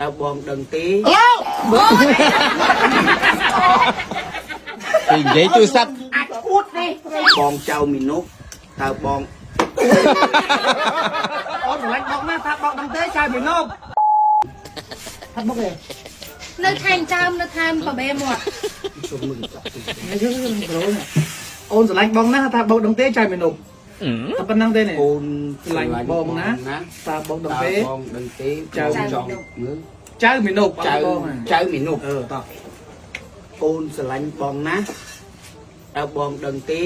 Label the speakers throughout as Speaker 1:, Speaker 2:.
Speaker 1: តើបងដឹងទេ
Speaker 2: គេនិយាយទូរស័ព្ទ
Speaker 1: អាចឈួតទេបងចៅមីនុកតើបង
Speaker 3: អូនស្រឡាញ់បងណាស់ថាបងដឹងទេចៅមីនុបថាបុកទេ
Speaker 4: នៅថែមចើមនៅថែមបបេមាត់
Speaker 3: អូនស្រឡាញ់បងណាស់ថាបងដឹងទេចៅមីនុបតែប៉ុណ្្នឹងទេនេះ
Speaker 1: អូន
Speaker 3: ស្រឡាញ់បងណាតាបងដឹង
Speaker 1: តើ
Speaker 3: ទេ
Speaker 1: បងដឹងទេ
Speaker 3: ចៅ
Speaker 1: ចង់មើល
Speaker 3: ចៅមីនុប
Speaker 1: ចៅ
Speaker 3: បង
Speaker 1: ចៅមីនុក
Speaker 3: អឺតោះ
Speaker 1: អូនស្រឡាញ់បងណាស់តើបងដឹងទេ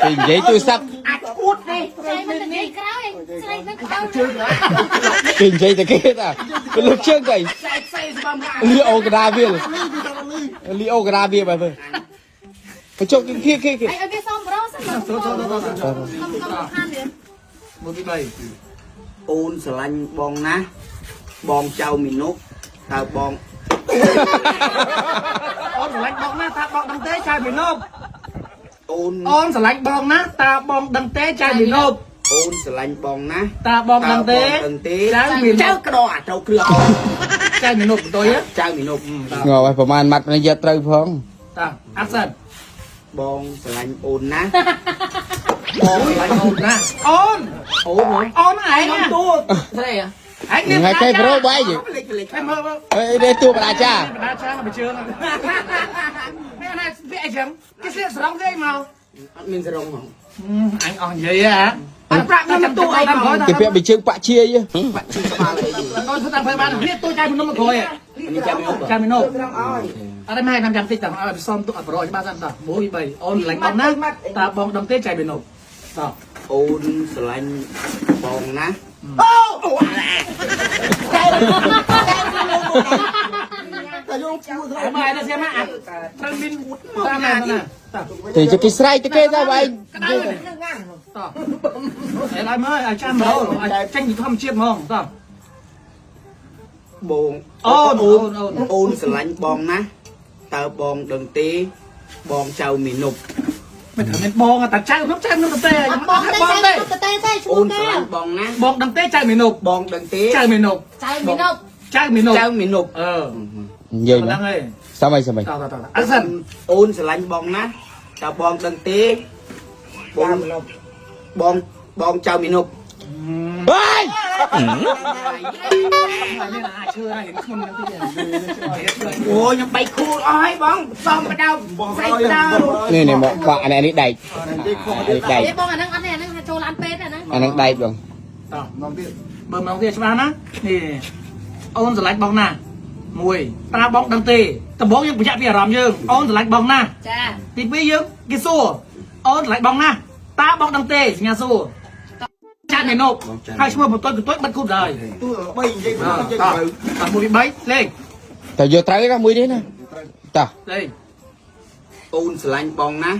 Speaker 2: គេនិយាយទូរស័ព្ទ
Speaker 1: អាចឈួតទេ
Speaker 4: ស្រីមិនទៅនិយាយក្រោយស្រីនឹងក្រោយ
Speaker 2: គេនិយាយតែគេតាគេលើកជើងទៅ
Speaker 1: ចែកផ្សេងស្បំឡា
Speaker 2: លីអូកដាវាលីអូកដាវាបែបបញ្ចុកគេគេគេ
Speaker 4: អីឲ្យវាសុំប្រូសិនមក
Speaker 3: ចូលចូលចូលចូល
Speaker 4: កុំកុំខានវា
Speaker 3: មួយពីរបី
Speaker 1: អូនស្រឡាញ់បងណាស់បងចៅមីនុកតើបង
Speaker 3: អូនស្រឡាញ់បងណាស់ថាបងដឹងទេចៅមីនុប
Speaker 1: អូន
Speaker 3: អូនស្រឡាញ់បងណាស់តាបងដឹងទេចៅមីនុប
Speaker 1: អូនស្រឡាញ់បងណាស់
Speaker 3: តាបងដឹងទេ
Speaker 1: តើបងដឹងទេ
Speaker 3: ចៅមីនុ
Speaker 1: ចៅ
Speaker 3: ប
Speaker 1: ក្តោអាត្រូវគ្រឿង
Speaker 3: ចៅមីនុបបន្ទុយ
Speaker 1: ចៅមីនុក
Speaker 2: ងល់ហើយប្រហែលម៉ាត់នេះយកត្រូវផង
Speaker 3: តាអាត់សិន
Speaker 1: បងស្រឡាញ់អូនណាស់
Speaker 3: បងស្រឡាញ់អូនណាស់អូន
Speaker 1: អូនហ៎
Speaker 3: អូនឯង
Speaker 1: ទូស្រី
Speaker 3: ឯងនេះ
Speaker 2: ថ្ងៃគេប្រូបាយ
Speaker 1: លេចលេច
Speaker 3: ឯងមើលមើល
Speaker 2: អេនេះទួបដាចា
Speaker 3: បដាចាមកជើងនេះណាវាអីចឹងគេស្លៀកស្រង់គេមក
Speaker 1: អត់មានសរងហ្មង
Speaker 3: អញអស់និយាយហ៎អត់ប្រាក់ខ្ញុំទូអីតាមក្រោយ
Speaker 2: គេពាក់បិជើងបាក់ជាយ
Speaker 1: បាក់ឈឺក្បាលអី
Speaker 3: កូនធ្វើតាមផ្លូវបាននេះទូចៅមីនុបមកក្រោយ
Speaker 1: នេះចៅមីនុក
Speaker 3: ចៅមីនុបអត់ទេម៉ែខ្ញុំចាំតិចតើឲ្យសំទុកអត់ប្រយច្បាស់សិនតោះ1 2 3អូនស្រឡាញ់បងណាតាបងដឹងទេចៅមីនុបតោះ
Speaker 1: អូនស្រឡាញ់បងណាស់
Speaker 3: អមឯនេះស្មាអាត្រូវមានតាមណាតោះ
Speaker 2: តែគេស្រែកទៅគេទៅបែង
Speaker 3: ក្តៅតោះអេឡើយមើលឲ្យចាំរឲ្យចេញពីធម្មជាតិហ្មងតោះ
Speaker 1: បង
Speaker 3: អូនអូនអូន
Speaker 1: អូនស្រឡាញ់បងណាស់តើបងដឹងទេបងចៅមីនុក
Speaker 3: មិនត្រូវមានបងតែចៅនោះចៅនោះទេ
Speaker 4: អត់បងទេ
Speaker 3: បងទេ
Speaker 4: ទេទេទេឈ្មោះគេ
Speaker 1: អូនស្រឡាញ់បងណាស់
Speaker 3: បងដឹងទេចៅមីនុប
Speaker 1: បងដឹងទេ
Speaker 3: ចៅមីនុប
Speaker 4: ចៅមីនុប
Speaker 3: ចៅមីនុប
Speaker 1: ចៅមីនុក
Speaker 3: អឺ
Speaker 2: និយាយមក
Speaker 3: ហ្នឹងហើយ
Speaker 2: សមអីសមអី
Speaker 3: តោះតោះតោះអត់សិន
Speaker 1: អូនស្រឡាញ់បងណាស់តើបងដឹងទេបងបងបងចៅមីនុក
Speaker 2: បាយ
Speaker 3: នេះអាចឈើហើយធ្ងន់ហ្នឹងតិច
Speaker 1: អូយខ្ញុំបែកខួរអស់ហើយបងសំបដៅស្អីបដៅ
Speaker 2: នេះនេះមកបាក់អានេះដែកអានេះដែក
Speaker 4: ទេបងអាហ្នឹងអត់ទេអាហ្នឹងចូលឡានពេទ្យអាហ្នឹង
Speaker 2: អាហ្នឹងដែកបង
Speaker 3: តោះមកទៀតបើមកទៀតច្បាស់ណានេះអូនស្រឡាញ់បងណាមួយត្រាបងដឹងទេដំបូងយើងបញ្ជាក់ពីអារម្មណ៍យើងអូនស្រឡាញ់បងណា
Speaker 4: ចា
Speaker 3: ទីពីរយើងគេសួរអូនស្រឡាញ់បងណាតើបងដឹងទេសញ្ញាសួរចាត់មេនុបហើយឈ្មោះបន្ទុយបន្ទុយបិទគូដែរ
Speaker 5: ទូបីនិយាយនិយាយ
Speaker 3: តោះ
Speaker 5: ទៅ
Speaker 3: តោះ1 2 3លេខ
Speaker 2: តែយកត្រូវណាមួយនេះណាតោះ
Speaker 3: លេខ
Speaker 1: អូនស្រឡាញ់បងណាស់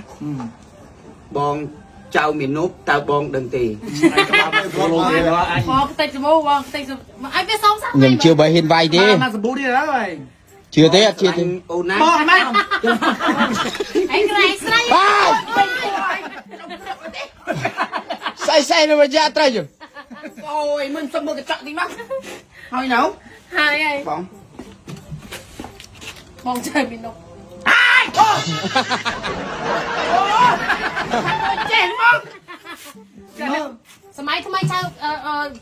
Speaker 1: បងចៅមីនុកតើបងដឹងទេ
Speaker 3: លោទេអញ
Speaker 4: បងខ្ទេចសបោបងខ្ទេចឲ្យវាសុំសិន
Speaker 2: ខ្ញុំជឿបើហ៊ានវាយទេ
Speaker 3: មកសម្បូរទៀតហើយ
Speaker 2: ជឿទេអត់ជឿទេ
Speaker 1: អូនណា
Speaker 3: បងម៉ែ
Speaker 4: អីក្រែងស្រី
Speaker 2: បាយស្អីស្អីនៅមកយ៉ាត្រូវជ
Speaker 1: អូយមិនសុំមើលកញ្ចក់តិចមកហើយនៅ
Speaker 4: ហើយហើយ
Speaker 1: បង
Speaker 4: បងចៅមីនុប
Speaker 1: ចេះមក
Speaker 4: សម័យថ្មីចៅ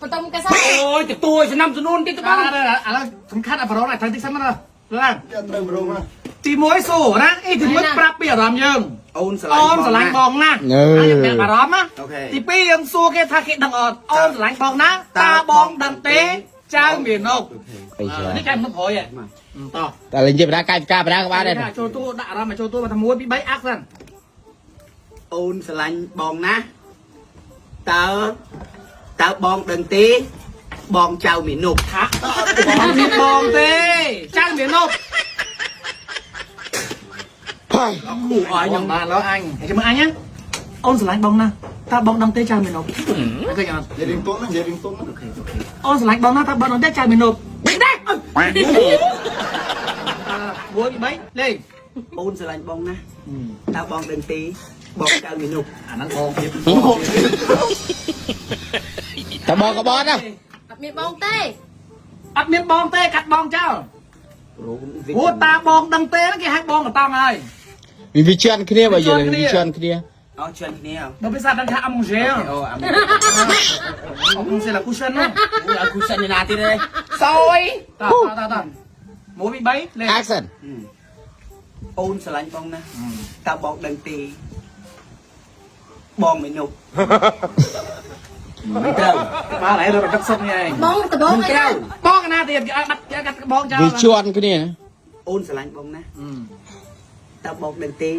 Speaker 4: បន្ទុំកស
Speaker 1: អូយទទួលឆ្នាំចំនួនទៀតទៅបង
Speaker 3: ឥឡូវសំខាន់អបរងឲ្យត្រូវតិចសិនមកឡើង
Speaker 5: ត្រូវរងណា
Speaker 3: ទី1សួរណាអីទី1ប្រាប់ពីអារម្មណ៍យើង
Speaker 1: អូនស្រឡាញ់
Speaker 3: អូនស្រឡាញ់បងណាហើយប្រាប់អារម្មណ៍ណា
Speaker 1: អូខេ
Speaker 3: ទី2យើងសួរគេថាគេដឹងអត់អូនស្រឡាញ់បងណាតើបងដឹងទេចៅមីនុប
Speaker 2: អីចា
Speaker 3: នេះចៅមីនុបក្រោយតោះ
Speaker 2: តែលេងជាបដាកាយកាបដាក៏បានដែរ
Speaker 3: ចូលទូដាក់អារម្មណ៍ចូលទូមកថា1 2 3អាក់សិន
Speaker 1: អូនស្រឡាញ់បងណាស់តើតើបងដឹងទេបងចៅមីនុក
Speaker 3: ថាបងមានបងទេចៅមីនុប
Speaker 2: ហើយ
Speaker 3: គូអើយខ្ញុំបានឡើយអញចាំមើលអញណាអូនស្រឡាញ់បងណាតើបងដឹងទេចៅមីនុបឃើញអត់
Speaker 5: និយាយរៀងទុននិយាយរៀងទុនណា
Speaker 3: អូនស្រឡាញ់បងណាតើបងដឹងទេចៅមីនុបវិញដែរ1 2 3លេង
Speaker 1: អូនស្រឡាញ់បងណាស់តើបងដឹងទេ បងចៅមីនុក
Speaker 3: អាហ្នឹងបងទៀត
Speaker 2: តើបងក៏បត់ណា
Speaker 4: អត់មានបងទេ
Speaker 3: អត់មានបងទេកាត់បងចោល
Speaker 1: ប្រូ
Speaker 3: ព្រោះតាបងដឹងទេហ្នឹងគេហៅបងកតង់ហើយ
Speaker 2: វាវាជន់គ្នាបើយើងវាជន់គ្នា
Speaker 1: អស់ជន់គ្នា
Speaker 3: បើភាសាដឹងថាអមងែល
Speaker 1: អូអា
Speaker 3: អមងែលគូសិនណា
Speaker 1: អគូសិនណាទៀតទេសយ
Speaker 3: តតតត1 2 3លេខ
Speaker 2: action
Speaker 1: អូនស្រឡាញ់បងណាស់តើបងដឹងទេបងមីនុកមិនត្រូវ
Speaker 3: បាទហើយរត់ទឹកសុកនេះឯង
Speaker 4: បងដបង
Speaker 1: មិនត្រូវ
Speaker 3: បងកណាទៀតគេឲ្យបាត់គេឲ្យកាត់បងចោល
Speaker 2: វាជន់គ្នា
Speaker 1: អូនស្រឡាញ់បងណាស់តើបងដឹងទេ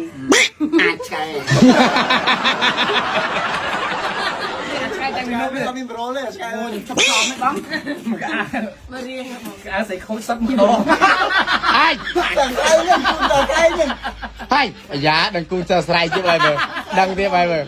Speaker 1: អាចឆ្កែ
Speaker 3: ឆ្កែទាំងនោះ
Speaker 5: វាអត់មានប្រូទេឆ្កែ
Speaker 3: អូខ្ញុំចប់ចំនេះបងមកអា
Speaker 4: មករៀងបង
Speaker 3: កៅស្អីខូចសឹកម្ដង
Speaker 2: អាយ
Speaker 5: តែស្អីនេះតែស្អីនេះ
Speaker 2: ហើយអាយ៉ាដឹងគូចើស្រ័យទៀតបាយមើលដឹងទៀតបាយមើល